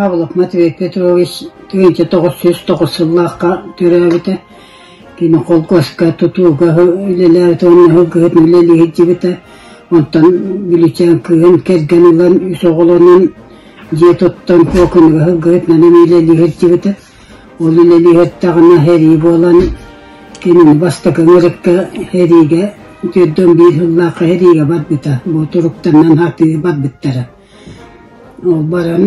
Павлов Матвей Петрович 1909 сыллаахха төрөөбүтэ. Кини холкуоска тутууга үлэлээбитэ уонна сылгыһытын үлэлии сылдьыбыта. Онтон Бүлүүчээн кыыһын кэргэн ылан үс оҕолонон дьиэ туттан Куокунуга сылгыһытынан эмиэ үлэлии сылдьыбыта. Ол үлэлии сырыттаҕына сэрии буолан кинини бастакы ыҥырыкка сэриигэ 41 сыллаахха сэриигэ барбыта. Бу туруктарынан сатыы барбыттара. Ол баран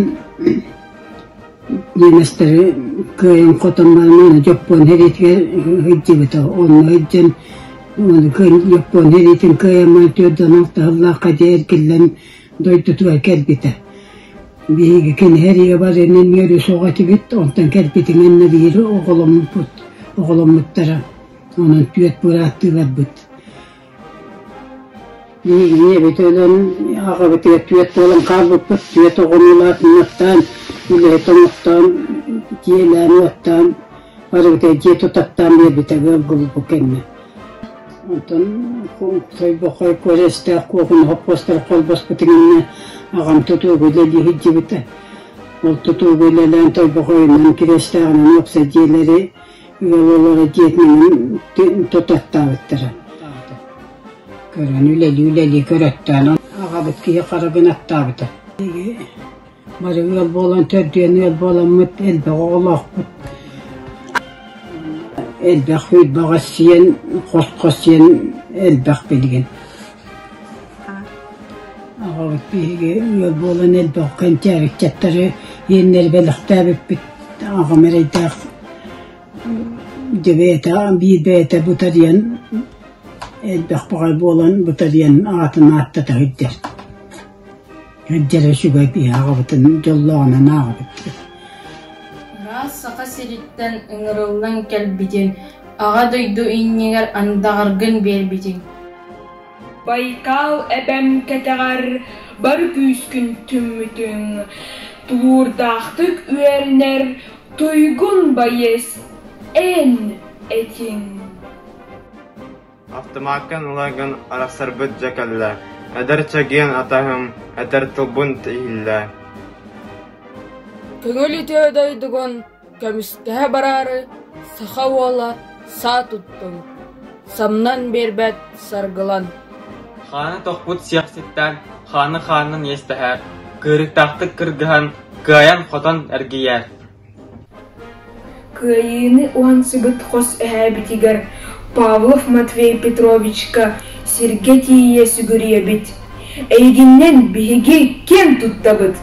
немецтэри кыайан хотон баран аны Дьоппуон сэриитигэр сылдьыбыта. Онно сылдьан Дьоппуон сэриитин кыайан баран 46 сыллаахха дьэ эргиллэн дойдутугар кэлбитэ. Биһиги кини сэриигэ барыан үөрүү суох этибит, онтон кэлбитин иннэ биир оҕоломмуппут, оҕоломмуттара. Онон түөрт бырааттыыларбыт. Биһиги ийэбит өлөн, аҕабытыгар түөрт буолан хаалбыппыт, түөрт оҕону улаатыннартаан, үлэһит оҥортоон, дьиэлээн-уоттаан, барыбытыгар дьиэ тутаттаан биэрбитэ ыал буолбут кэннэ. Онтон Хойбохой Куорэстээх Куокуну хоппуостар холбоспутун иннинэ аҕам тутууга үлэлии сылдьыбыта. Ол тутууга үлэлээн Тойбохойунан, Кириэстээҕинэн уопсай дьиэлэри ыал олоро дьиэтинэн тутаттаабыттара. Көрөн үлэлии-үлэлии көрөттөөн аҕабыт киһи хара гына аттаабыта. Бары ыал буолан, төрдүөн ыал буоламмыт, элбэх оҕолоохпут. Элбэх сүүрбэҕэ сиэн, хос-хос сиэн элбэх билигин. Аҕабыт биһиги ыал буолан элбэх кэнчээри ыччаттары иэннэри бэлэхтээбиппит. Аҕам эрэйдээх дьэ бэйэтэ биир бэйэтэ бутарыйан элбэх баҕайы буолан бутарыйан аатын ааттата сылдьар. Эрдэрэ үчүгэй киһи аҕабытын дьоллооҕунан ааҕабыт. Ыраас Саха сириттэн ыҥырыллан кэлбитин, Аҕа дойду иннигэр андаҕаргын биэрбитиҥ. Байкал эбэм кэтэҕэр бары күүскүн түммүтүҥ, тулуурдаахтык үөрэнэр туйгун байыас эн этиҥ. Автомаккын ылагын арахсарбыт дьэ кэллэ, эдэр чэгиэн атаһым, этэр тылбын иһиллээ Көҥүл үтүө дойдугун көмүскэһэ бараары саха уола саа туттуҥ, самнан биэрбэт саргылан. Хааны тохпут сиэхситтэн хааны хаанын иэстэһэр, кыырыктаахтык кыргыһан, кыайан-хотон эргийэр. Кыайыыны уһансыбыт хос эһээбитигэр Павлов Матвей Петровичка сиргэ тиийэ сүгүрүйэбит, эйигиннэн биһиги киэн туттабыт!